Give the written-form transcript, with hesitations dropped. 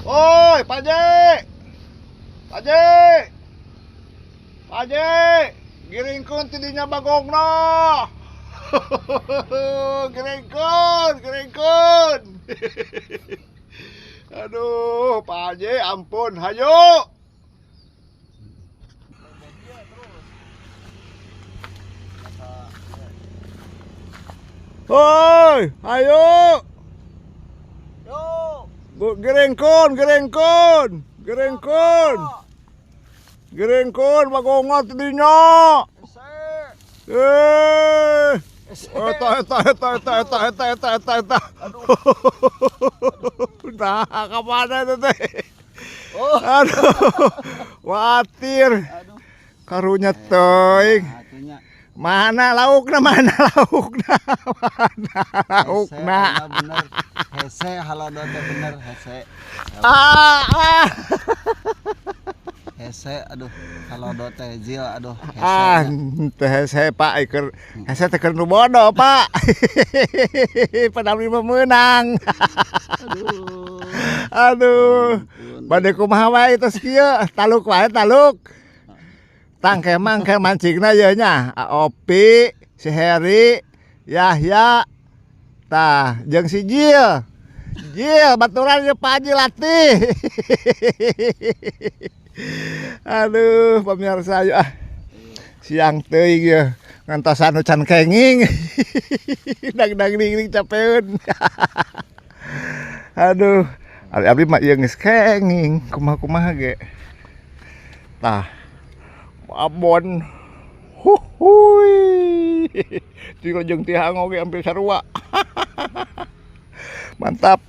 Oi, Pak Haji. Pak Haji. Pak Haji, giringkeun ti dinya bagongna. Giringkeun, giringkeun. Aduh, Pak Haji, ampun, hayu. Hoi, ayo. Yo. Giringkeun, giringkeun, giringkeun. Giringkeun bagongna ti dinya. Eh. Eta eta eta eta eta eta eta eta eta. Nah, ka mana itu teh? Oh. Aduh. Watir. Aduh. Karunya teuing. Atunya. Mana laukna, mana laukna, mana laukna. Hese, bener. Hese halodo teh bener hese. Ah, ah. Hese aduh halodo teh jil aduh hese. Ah, teh hese Pak, iker hese teh keur nu bodoh Pak. Padahal mah meunang. Aduh. Aduh. Bade kumaha wae tos kieu, taluk wae taluk. Tang kemang ke mancingna ye nya. Opi, si Heri, Yahya, tah jeung si Jil. Jil baturan ye Pak Haji latih. Aduh, pemirsa ayo ah. Siang teuing ye ngantosan nu can kenging. Dag-dag ding capeun. Aduh, ari abdi mah ieu geus kenging, kumaha-kumaha ge. Tah. Abon. Huhuy. Ti jeung tihang oge hampir sarua. Mantap.